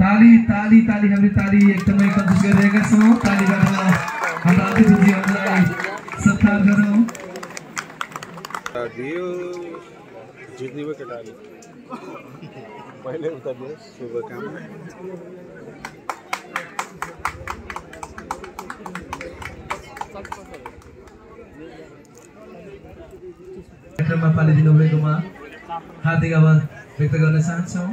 ताली ताली ताली हामीले ताली एकदमै कन्जुस गरिरहेका छौँ। तालीबाट हाम्रा अतिथिहरूलाई सत्कार गरौँ। जितने में कटा ली पहले उतर दिया सुबह काम कार्यक्रममा पालिदिनु भएकोमा हार्दिक आभार व्यक्त गर्न चाहन्छौँ।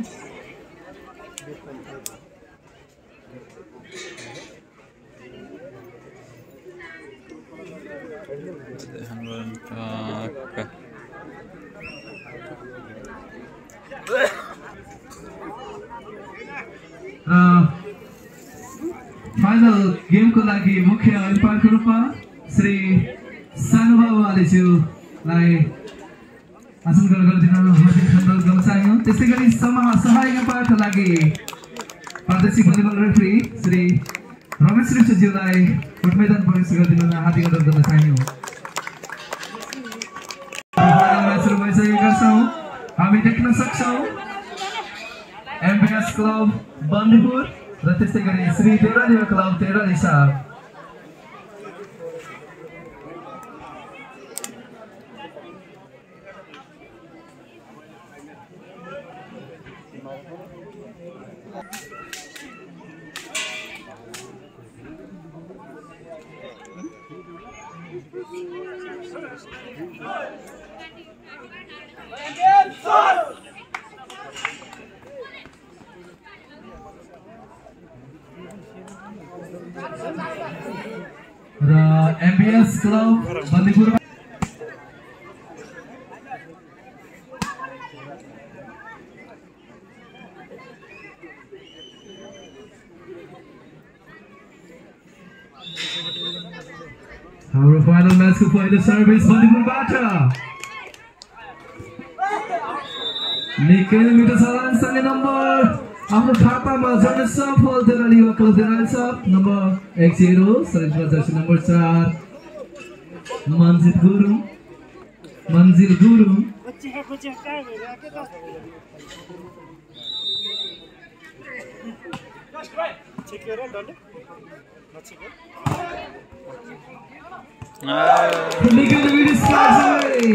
फाइनल गेमको लागि मुख्य एम्पायरको रूपमा श्री सानुभव आलेज्यूलाई आसन ग्रहण गरिदिन हार्दिक धन्यवाद गर्न चाहन्छु। त्यसै गरी सहायक एम्पायरको लागि प्रादेशिक भलिबल रेफ्री श्री रमेश श्रेष्ठज्यूलाई कोर्ट मैदान प्रवेश गरिदिन हार्दिक अनुरोध गर्न चाहन्छु। म्याचहरू भइसकेका छौँ। हामी देख्न सक्छौँ एमबीएस क्लब बन्दीपुर र त्यस्तै गरी श्री देउराली क्लब देउराली साहब। र एमबीएस क्लब बन्दीपुर हाम्रो फाइनल म्याचको पहिलो सर्भिस बन्दीपुरबाट निकै मिठो छलाङसँगै नम्बर आफ्नो खातामा झन् सफल देउराली क्लब देउराली साहब नम्बर 10 सर्भिसमा जर्सी नम्बर 4 मन्जिल गुरुङ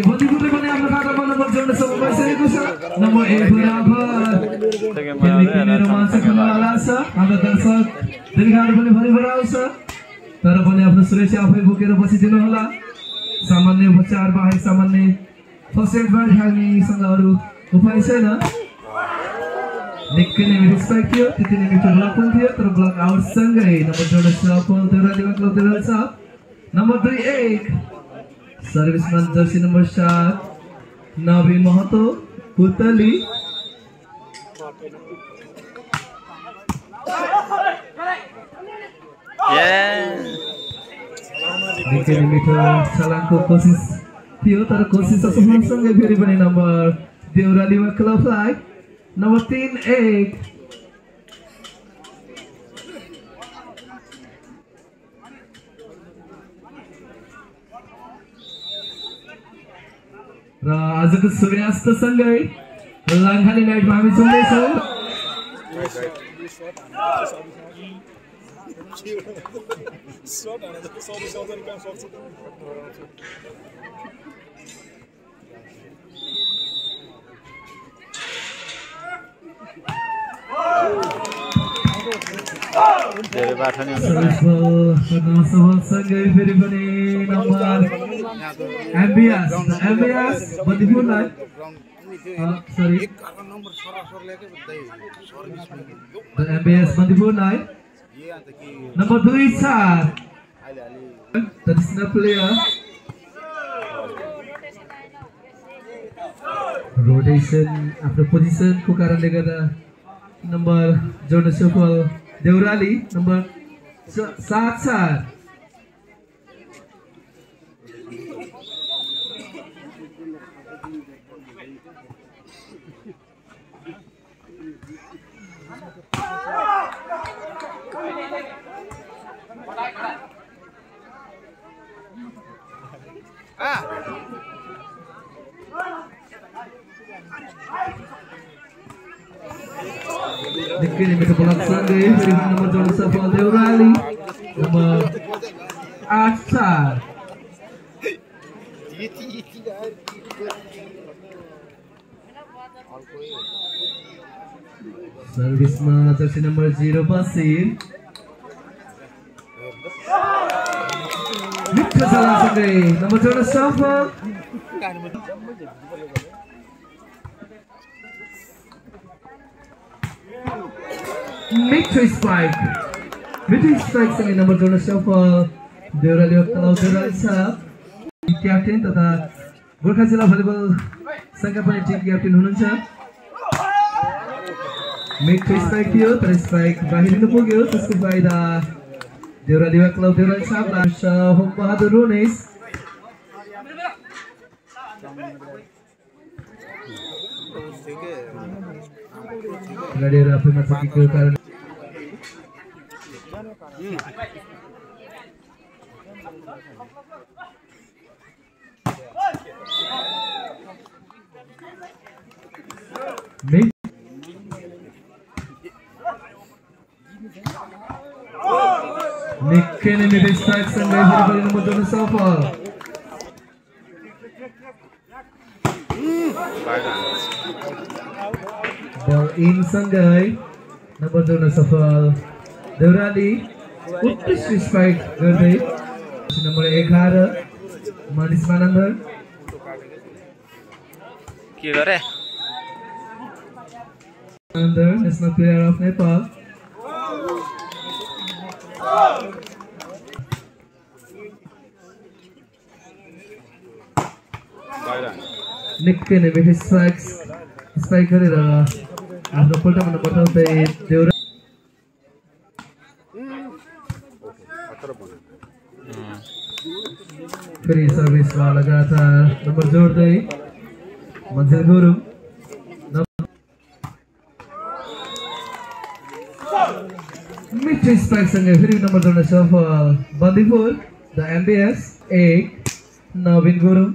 बन्दीपुरले पनि आफ्नो खातामा नम्बर जोड्न सफल भइसकेको छ। नम्बर 1 बराबर रोमाञ्चक खेल्नवाला छ। हाम्रो दर्शक दीर्घहरू पनि भरिभर आउँछ तर पनि आफ्नो सुरक्षा आफै बोकेर बसिदिनु होला। सामान्य उपचार बाहेक सामान्य फर्स्ट एडबाट खानेसँग अरू उपाय छैन। निकै नै मिठो स्ट्राइक थियो, त्यति नै मिठो ब्लक पनि थियो तर ब्लक आउटसँगै नम्बर जोड्न सफल देउराली क्लब देउराली साहब। नम्बर 2 सर्भिसमा जर्सी नम्बर 7 नवीन महतो पुतली। निकै मिठो छलाङको कोसिस थियो तर कोसिस असफलसँगै फेरि पनि नम्बर देउरालीमा क्लबलाई नम्बर 3 र आजको सूर्यास्तसँगै लाङखाली नाइटमा हामी सुन्दैछौँ। सँगै फेरि पनि नम्बर एमबीएस बन्दीपुरलाई एमबीएस बन्दीपुरलाई नम्बर 2 ट्रेडिसनल प्लेयर रोटेसन आफ्नो पोजिसनको कारणले गर्दा नम्बर जोड्न सफल देउराली नम्बर 7 र निकै नै मिठो ब्लक सँगै फेरि नम्बर जोड्न सफल Deurali number 8-4 सर्भिसमा Jersey number 0 Basheer मिठो सलासँगै नम्बर जोड्न सफल मिठो स्पाइक सँगै नम्बर जोड्न सफल देउराली तलाउ देउराली छ क्याप्टेन तथा गोर्खा जिल्ला भलिबल संघका पनि टिम क्याप्टेन हुनुहुन्छ मिठो स्पाइक थियो तर स्पाइक बाहिरिन पुग्यो त्यसको फाइदा देउराली क्लब देउराली छ होम बहादुर रोनेस खेलाडीहरू आफैमा चकेको कारण निकै नै मिठो स्ट्राइक सँगै फेरि नम्बर जोड्न सफल बल इन सँगै नम्बर जोड्न सफल देउराली उत्कृष्ट स्ट्राइक गर्दै नम्बर 11 मनिष मानन्दर के गरे Manandhar national player of Nepal निकै नै मिठो स्ट्राइक गरेर आफ्नो पल्टामा बताउँदै देउरा फेरि सर्भिसमा लगातार नम्बर जोड्दै मन्जेल गुरुङ मिठो स्ट्राइकसँगै फेरि नम्बर जोड्न सफल बन्दीपुर द एमबिएस 8 नवीन गुरुङ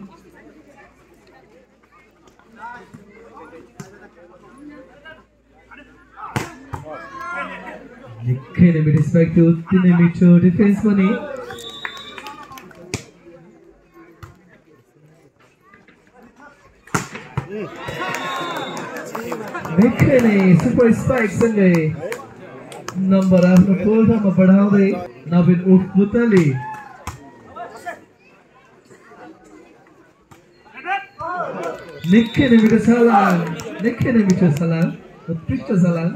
निकै नै मिठो स्ट्राइक थियो उति नै मिठो डिफेन्स पनि निकै नै सुपर स्पाइक सँगै नम्बर आफ्नो पोल्टामा बढाउँदै नवीन उफ पुतली निकै नै मिठो छलाङ उत्कृष्ट छलाङ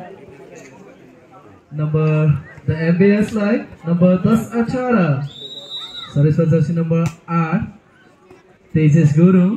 नम्बर द एमबिएस लाई नम्बर 10-18 सर्भिसमा जर्सी नम्बर 8 तेजस गुरुङ